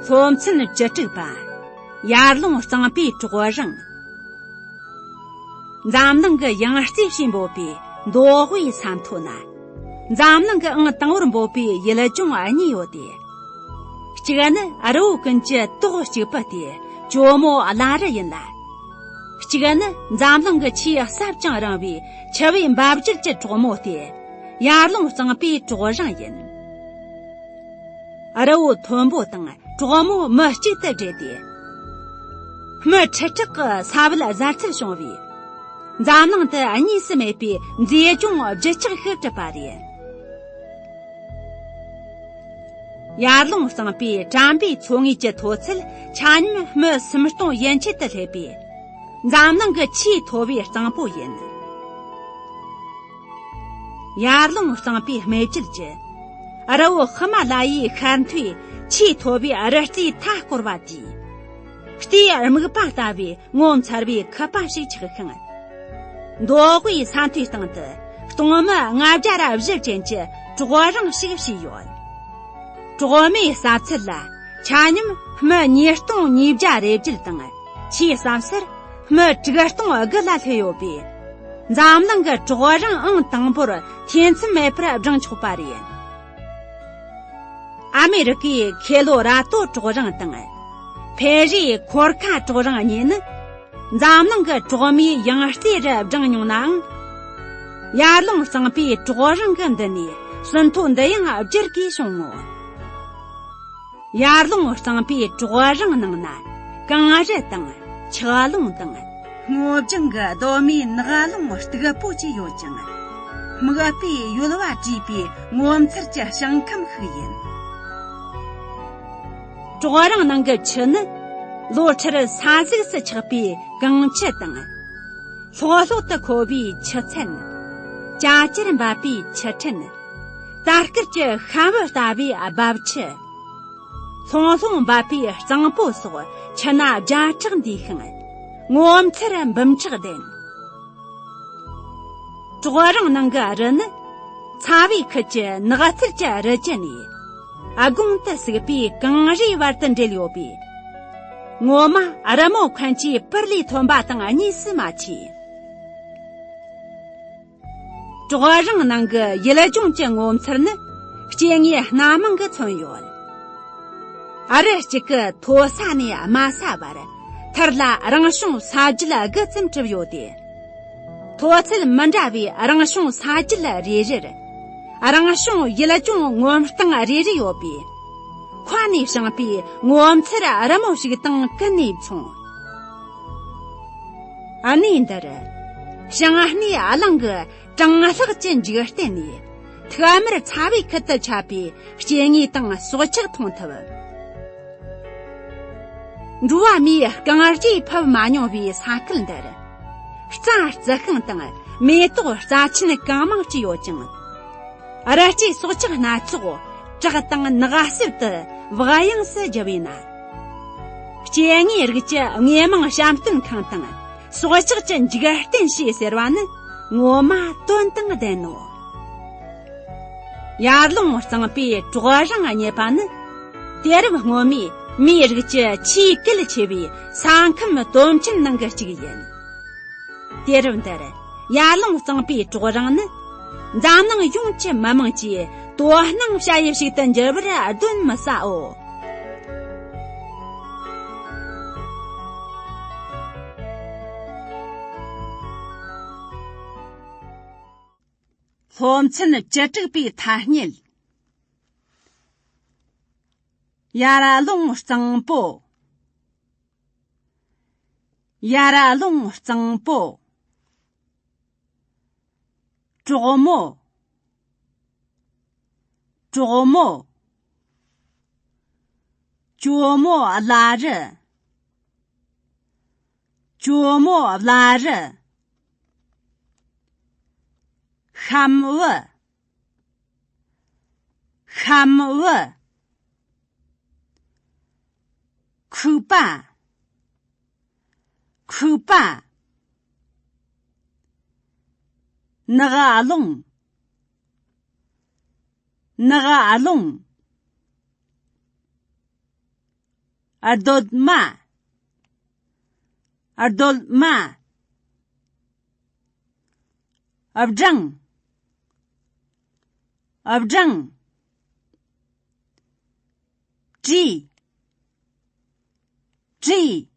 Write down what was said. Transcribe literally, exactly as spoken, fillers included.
སློབ་ཚན་བཅུ་དྲུག་པ། ཡར་ཀླུང་གཙང་པོའི་གྲོག་རང་། འཛམ་གླིང་གི་ཡང་རྩེ་ཞེས་འབོད་པའི་མདོ་དབུས་ས་མཐོ་ན། འཛམ་གླིང་གི་ཨང་དང་པོར་འབོད་པའི་ཡུལ་ལྗོངས་གཉིས་ཡོད་དེ། གཅིག་ནི་རི་བོ་ཀུན་གྱི་ཏོག་གཅིག་པུ་སྟེ་ཇོ་མོ་གླ་རི་ཡིན་ལ། གཅིག་ནི་འཛམ་གླིང་གི་ཆེས་ཟབ་ཅིང་རིང་བའི་ཆུ་བོའི་འབབ་རྒྱུད་ཀྱི་གྲོག་མོ་སྟེ། ཡར་ཀླུང་གཙང་པོའི་གྲོག་རང་ཡིན། རི་བོ་མཐོན་པོ་དང་གྲོག་མོ་མུ་གཅིག་ཏུ་སྦྲེལ་ཏེ། མུ་ཁྲི་ཕྲག་གི་ས་བབ་གཟར་ཚད་བྱུང་བས། འཛམ་གླིང་དུ་གཉིས་སུ་མེད་པའི་མཛེས་ལྗོངས་བརྗིད་ཆགས་ཤིག་གྲུབ་པ་རེད། ཡར་ཀླུང་གཙང་པོའི་གྲམ་པའི་མཚོ་ངོས་ཀྱི་མཐོ་ཚད་ཆ་སྙོམས་མུ་སུམ་སྟོང་ཡན་ཆད་དུ་སླེབས་པས། འཛམ་གླིང་གི་ཆེས་མཐོ་བའི་གཙང་པོ་ཡིན། ཡར་ཀླུང་གཙང་པོའི་སྨད་རྒྱུད་ཀྱི་རི་བོ་ཧི་མ་ལ་ཡའི་ཤར་མཐོའི་ཆེས་མཐོ་བའི་རི་རྩེའི་མཐའ་བསྐོར་བ་དེས། རྟའི་སྨུག་པ་ལྟ་བུའི་ངོ་མཚར་བའི་ཁུད་པ་ཞིག་ཆགས་ཤིང་། མདོ་དབུས་ས་མཐོའི་སྟེང་དུ་སྟོང་མི་ལྔ་བརྒྱ་ར་བཞི་ཅན་གྱི་གྲོག་རང་ཞིག་བྱས་ཡོད། གྲོག་མའི་ཟབ་ཚད་ལ་ཆ་སྙོམས་མུ་ཉིས་སྟོང་ཉིས་བརྒྱ་རེ་བརྒྱད་དང་། ཆེས་ཟབ་སར་མུ་དྲུག་སྟོང་དགུ་ལ་སླེབས་ཡོད་པས། འཛམ་གླིང་གི་གྲོག་རང་ཨང་དང་པོར་ཐེ་ཚོམ་མེད་པར་བགྲང་ཆོག་པ་རེད། ཨ་མེ་རི་ཀའི་ཁེ་ལོ་ར་ཏོ་གྲོག་རང་དང་། ཕེ་རིའི་ཁོར་ཁ་གྲོག་རང་གཉིས་ནི། འཛམ་གླིང་གི་གྲོག་མའི་ཡང་རྩེ་རུ་བགྲངས་མྱོང་ནའང་། ཡར་ཀླུང་གཙང་པོའི་གྲོག་རང་གི་མདུན་ནས་ཟིན་ཐོ་འདི་ཡང་བསྒྱུར་དགོས་བྱུང་ངོ་། ཡར་ཀླུང་གཙང་པོའི་གྲོག་རང་ནང་ན་གངས་རི་དང་ཆུ་ཀླུང་དང་། སྔོ་ལྗང་གི་གདོད་མའི་ནགས་ཀླུང་སྟུག་པོ་ཅིག་ཡོད་ཅིང་། སྨུག་པའི་ཡོལ་བ་བྲིས་པའི་ངོ་མཚར་གྱི་ཞིང་ཁམས་ཤིག་ཡིན། གྲོག་རང་ནང་གི་ཆུ་ནི་ལོ་ཁྲིར་ས་གཟུགས་སུ་ཆགས་པའི་གངས་ཆུ་དང་། ལྷོག་ལྷོག་ཏུ་ཁོལ་བའི་ཆུ་ཚན། ཅ་ཅར་འབབ་པའི་ཆུ་ཕྲན། དར་དཀར་གྱི་ཤམ་བུ་ལྟ་བུའི་རྦབ་ཆུ། ལྷུང་ལྷུང་འབབ་པའི་གཙང་པོ་སོགས་ཆུ་སྣ་བརྒྱ་ཕྲག་འདུས་ཤིང་། ངོ་མཚར་འབུམ་ཕྲག་ལྡན། གྲོག་རང་ནང་གི་རི་ནི་ཚ་བའི་ཁུལ་གྱི་ནགས་ཚལ་གྱི་རི་རྒྱུད་ནས་དགུང་དུ་ཟུག་པའི་གངས་རིའི་བར་དུ་འབྲེལ་ཡོད་པས། ངོ་མ་རི་མོ་མཁན་གྱི་པིར་ལས་ཐོན་པ་དང་གཉིས་སུ་མ་མཆིས། གྲོག་རང་ནང་གི་ཡུལ་ལྗོངས་ཀྱི་ངོ་མཚར་ནི་སྐྱེ་དངོས་སྣ་མང་གིས་མཚོན་ཡོད། ཨ་རི་གཅིག་གི་མཐོ་ས་ནས་དམའ་ས་བར་མཐར་ལ་རང་བྱུང་ས་རྒྱུད་དགུ་ཙམ་གྲུབ་ཡོད་དེ། མཐོ་ཚད་མི་འདྲ་བའི་རང་བྱུང་ས་རྒྱུད་རེ་རེར་རང་བྱུང་ཡུལ་ལྗོངས་ངོམ་སྟངས་རེ་རེ་ཡོད་པས། མཁའ་ནས་བྱུང་བའི་ངོ་མཚར་རི་མོ་ཞིག་དང་ཀུན་ནས་མཚུངས། གནས་འདིར་བྱང་སྣེའི་གླིང་གི་གྲང་ལྷགས་ཀྱི་འཇིག་རྟེན་ནས་ཐིག་དམར་ཚ་བའི་ཁུལ་དུ་ཁྱབ་པའི་སྐྱེ་དངོས་དང་སྲོག་ཆགས་མཐོང་ཐུབ། འགྲོ་བ་མིའི་རྐང་རྗེས་ཕུབ་མ་མྱོང་བའི་ས་ཁུལ་འདིར། རྩྭ་རྩི་ཤིང་དང་མེ་ཏོག་རྩ་ཆེན་གང་མང་སྐྱེས་ཡོད་ཅིང་། རི་སྐྱེས་སྲོག་ཆགས་སྣ་ཚོགས་བྲག་དང་ནགས་གསེབ་ཏུ་བག་ཡངས་སུ་རྒྱུ་བས་ན། སྐྱེ་དངོས་རིགས་ཀྱི་དངོས་མིང་བཤམས་སྟོན་ཁང་དང་སྲོག་ཆགས་ཀྱི་འཇིག་རྟེན་ཞེས་ཟེར་བ་ནི་ངོ་མ་དོན་དང་ལྡན་ནོ། ཡར་ཀླུང་གཙང་པོའི་གྲོག་རང་གཉེར་པ་ནི། དུས་རབས་སྔོན་མའི་མིའི་རིགས་ཀྱི་ཆེས་གལ་ཆེ་བའི་ས་ཁམས་དོན་ཆེན་ནང་གི་གཅིག་ཡིན། དུས་རབས་འདིར་ཡར་ཀླུང་གཙང་པོའི་གྲོག་རང་ནི། འཛམ་གླིང་ཡོངས་ཀྱི་མི་དམངས་ཀྱི་དོ་སྣང་བྱ་ཡུལ་ཞིག་ཏུ་འགྱུར་བར་གདོན་མི་ཟའོ། སློབ་ཚན་བཅུ་དྲུག་པའི་ཐ་སྙད། ཡར་ཀླུང་གཙང་པོ། ཡར་ཀླུང་གཙང་པོ། གྲོག་མོ། གྲོག་མོ། ཇོ་མོ་གླ་རི། ཇོ་མོ་གླ་རི། ཤམ་བུ། ཤམ་བུ། ཁུག་པ། ཁུག་པ། ནགས་ཀླུང་། ནགས་ཀླུང་། རྡོལ་མ། རྡོལ་མ། སྦྲང་། སྦྲང་། གྲི། གྲི།